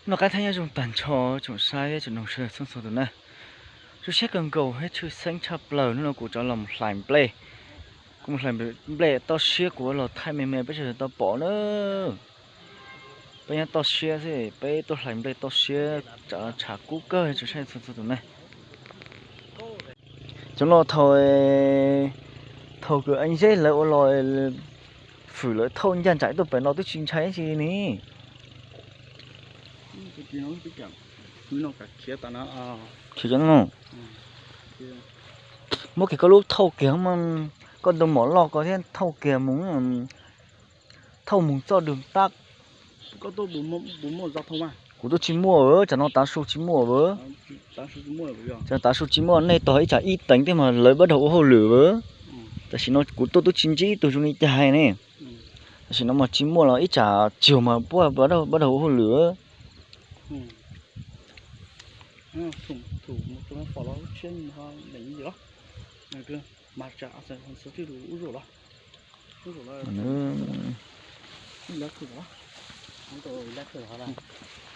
Noj qab thiab nyob zoo tag nrho tsoom saib thiab tsoom mloog sawv daws txhua txhua tus na. Zoo siab kawg nkaus thiab tshwj xeeb tshaj plaws hnub no kuv rov los mus hlais nplej. Kuv mus hlais nplej toj siab kuv los thaij me me peb sawv daws tau pom na. Peb nyob toj siab xwb, peb tuaj hlais nplej toj siab, tshav kub kawg tsoom saib txhua txhua tus na. Cov no thaum, thaum kws Eeb Zeb lawv ua los, fwm lawv thauj ncaj nraim tuaj pem no twb tsis ntshai dab tsi ne. Khiav cov no, muab kiag koj lub thauj kiag, koj ntu mom loj ko thiab thauj kiag mus, thauj mus txoj dwg tab. Kuv twb tsis muaj, tsam no tav su tsis muaj, tsam no tav su tsis muaj, nej tos ib tsam ib teev tej mas lawv pab daug ua hauj lwm. Tam sim no kuv tuaj twb tsis ntsib ib tug zoo li cas hais ne. Tam sim no mas tsis muaj los ib tsam tsuag mas puab pab daug ua hauj lwm.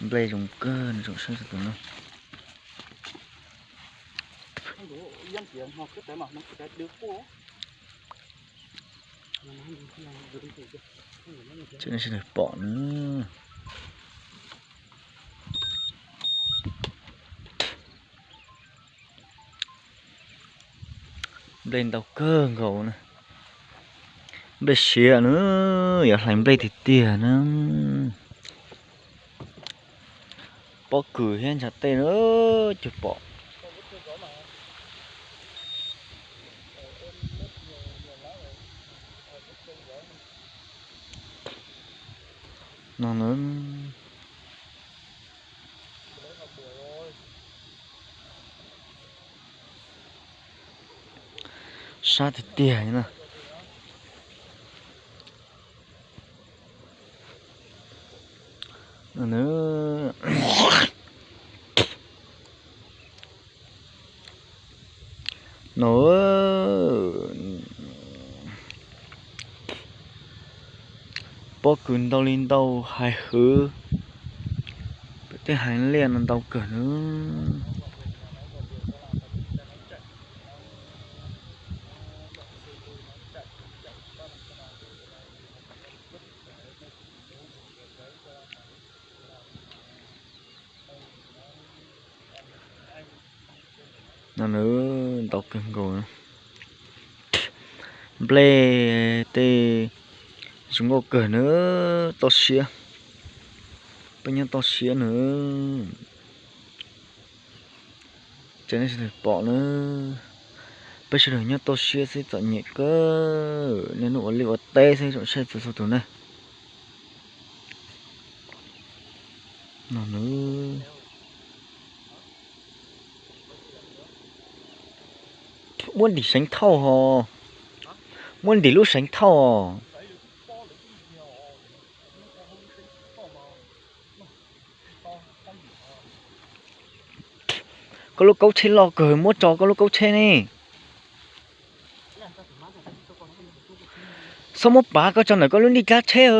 Nplej zoo kawg no tsoom saib txhua tus na. Tsis pom na. Nplej ntau kawg nkaus na. Nplej siav na, yuav hlais nplej tiag tiag na. Pob kws thiab ntshav tej na, cuag pom. No na. Sab tiag tiag na. No, pob kws ntau li ntau hais hwv, pem tej haiv liaj no ntau kawg na. No na, ntau kawg nkaus. Nplej tej zoo nkauj kawg na, toj siab. Peb nyob toj siab na. Cov nej sawv daws pom na, peb sawv daws nyob toj siab xwb txom nyem kawg, niaj hnub ua liaj ua teb xwb tsoom saib txhua txhua tus na. No na. Muab ntim seev thauj ho. Muab ntim lub seev thauj os. Koj lub kaub tsheb loj kawg, muab tso koj lub kaub tsheb ne. Txhob muab pav, koj tso ntawm koj lub ncej dab tsheb.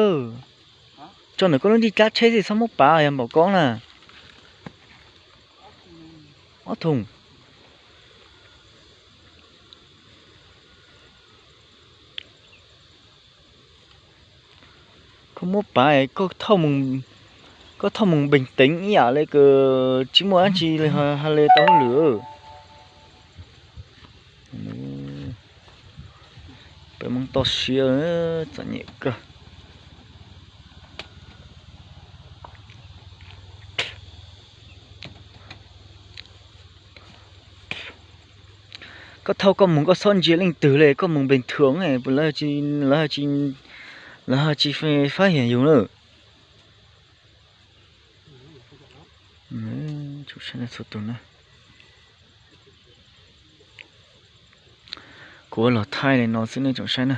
Tso ntawm koj lub ncej dab tsheb xwb, txhob muab pav, yog npaum koj na. Ob thooj. Koj muab pav, koj thauj mus npeeg teev ib yam li kws tsis muaj dab tsi li, hais li tau hauj lwm. Peb Hmoob toj siab txom nyem kawg. Koj thauj koj mus koj txhob ntsia leej twg li, koj mus bình thường, lawv tsis phát hiện yus na. Tsoom saib txhua tus na, kuv los thaij li no xwb nej tsoom saib na.